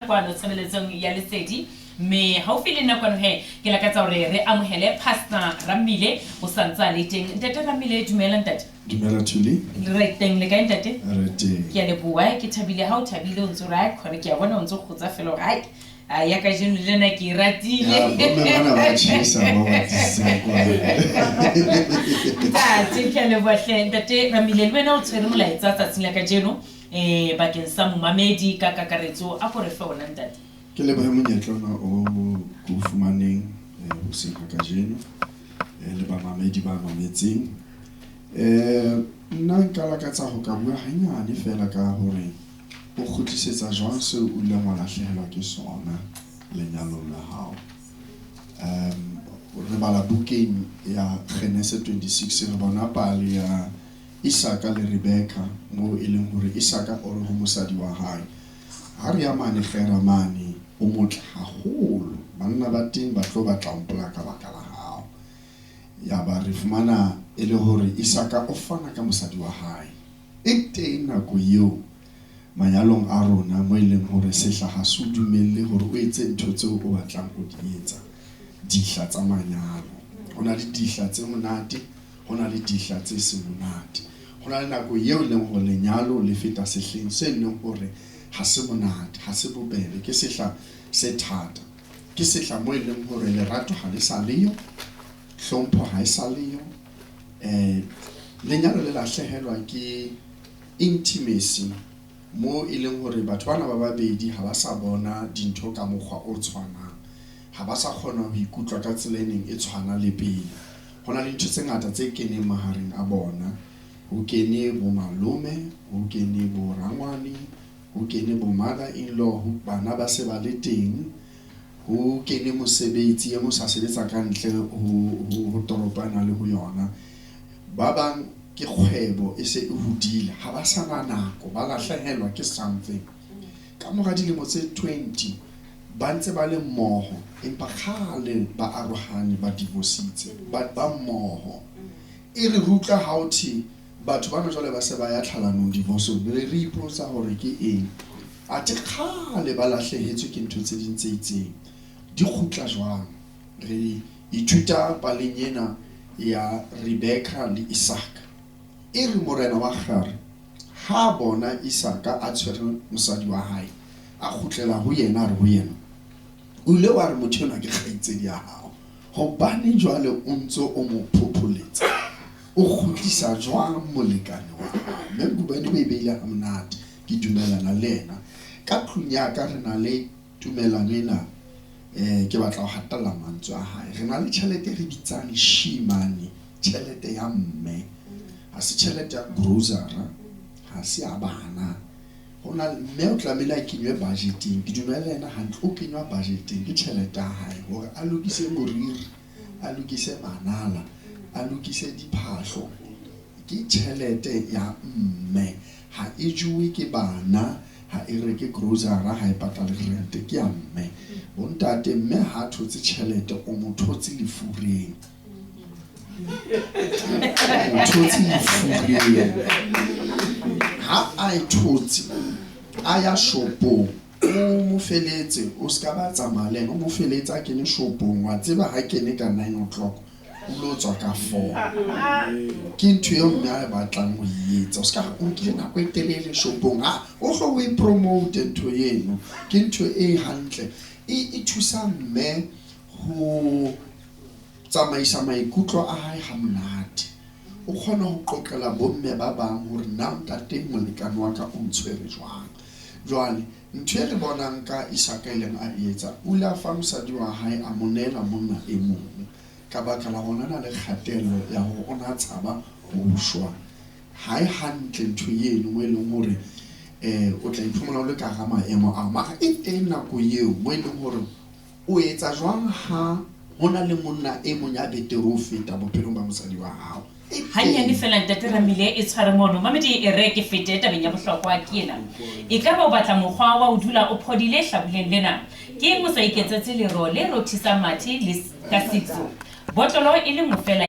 Kwano tshebeletsong ya Lesedi, mme haufi le nna kwano he ke lakatsa hore re amohele Pastor Rammile, o sa ntse a le teng. Ntate Rammile, dumela ntate. Dumela Thuli. Re teng, le kae ntate? Re teng. Ke a leboha, ke thabile ha o thabile, o ntse o re ai khona, ke a bona o ntse o kgotsa fela hore ai a ya kajeno le nna ke e ratile. Ya, bomme bana ba tjhesa ba batlisisang kwano. Ntate, ke a leboha hle. Ntate Rammile, le wena o tshwere molaetsa tsatsing la kajeno bakeng sa momamedi ka kakaretso, a ko re fe ona ntate. Ke lebohe monyetla ona o ke o fumaneng hoseng ha kajeno le bamamedi ba mametseng. Nna nka lakatsa ho ka bua hanyane fela ka hore o kgutlisetsa jwang seo o ileng wa lahlehelwa ke sona lenyalong la hao. Re bala bukeng ya Genese 26, re bona pale ya Isaka le Rebeka, moo e leng hore Isaka o re ho mosadi wa hae, Ha re ya mane Gera mane, o motle haholo, banna ba teng ba tlo batla ho mpolaya ka baka la hao. Yaba re fumana e le hore Isaka o fana ka mosadi wa hae. E teng nako eo manyalong a rona moo e leng hore sehla ha se o dumelle hore o etse ntho tseo o batlang ho di etsa, dihla tsa manyalo. Ho na le dihla tse monate, ho na le dihla tse seng monate. Ho na le nako eo e leng hore lenyalo le feta sehleng se leng hore ha se monate, ha se bobebe, ke sehla se thata. Ke sehla moo e leng hore lerato ha le sa leyo, hlompho ha e sa leyo, lenyalo le lahlehelwa ke intimacy moo e leng hore batho bana ba babedi ha ba sa bona dintho ka mokgwa o tshwanang, ha ba sa kgona ho ikutlwa ka tsela e neng e tshwana le pele. Ho na le ntho tse ngata tse keneng mahareng a bona. Ho kene bo malome, ho kene bo rangwane, ho kene bo mother in law, bana ba se ba le teng, ho kene mosebetsi, e mong sa sebetsa ka ntle ho toropo a nang le ho yona. Ba bang ke kgwebo e se e hodile, ha ba sa na nako, ba lahlehelwa ke something. Ka mora dilemo tse 20 ba ntse ba le mmoho, empa kgale ba arohane, ba divorcitse, but ba mmoho. E re re utlwa ha ho thwe batho bana jwale ba se ba ya tlhalanong, divorce-ong, re re ipotsa hore ke eng. Athe kgale ba lahlehetswe ke ntho tse ding tse itseng. Di kgutla jwang? Re ithuta paleng ena ya Rebeka le Isaka. E re morena wa Gare ha a bona Isaka a tshwere mosadi wa hae, a kgutlela ho yena, a re ho yena, O ile wa re motho enwa ke kgaitsedi ya hao, hobane jwale o ntse o mo phopholetsa? O kgutlisa jwang molekane wa hao? Mme Ngubane o e beile hamonate, ke dumellana le yena. Ka tlung ya ka re na le tumelano ena, ke batla ho hatella mantswe a hae. Re na le tjhelete e re bitsang she money, tjhelete ya mme. Ha se tjhelete ya grocery, ha se ya bana. Ho na mme o tlamehile a kenywe budgeteng. Ke dumela le yena hantle, o kenywa budgeteng ke tjhelete ya hae hore a lokise moriri, a lokise manala, a lokise diphahlo. Ke tjhelete ya mme, ha e jowe ke bana, ha e reke grocery, ha e patale rent, ke ya mme. Bontate, mme ha a thotse tjhelete, o mo thotse lefureng. O mo thotse lefureng. Ha a e thotse, a ya shopong, o mo feletse, o ska ba tsamaya le yena, o mo feletse a kene shopong, wa tseba ha kene ka 9 o'clock, o lo tswa ka 4. Ke ntho eo mme a e batlang ho e etsa. O ska o nkile nako e telele shopong, ha o hlo o e promote ntho eno. Ke ntho e hantle, e thusa mme ho tsamaisa maikutlo a hae ha monate. O kgona ho qoqela bomme ba bang hore na ntate molekane wa ka o ntshwere jwang. Jwale ntho e re bonang ka Isaka e leng a e etsa, o ile a fa mosadi wa hae, a mo neela monna e mong ka baka la hore o na le kgatello ya hore o na tshaba ho shwa. Ha e hantle ntho eno mo e leng hore o tla iphumana o le ka hara maemo ao. Mara e teng nako eo mo e leng hore o etsa jwang ha ho na le monna e mong ya betere ho feta bophelong ba mosadi wa hao. E Hanyane teng. fela Ntate Ramile e tshware mono. Mamedi e re ke fete tabeng ya bohlokwa ke ena. Ekaba o batla mokgwa wa ho dula o phodile hlabuleng lena? Ke eng o sa iketsetse lero le rothisang mathe le ka sitso? Botlolo e le nngwe fela.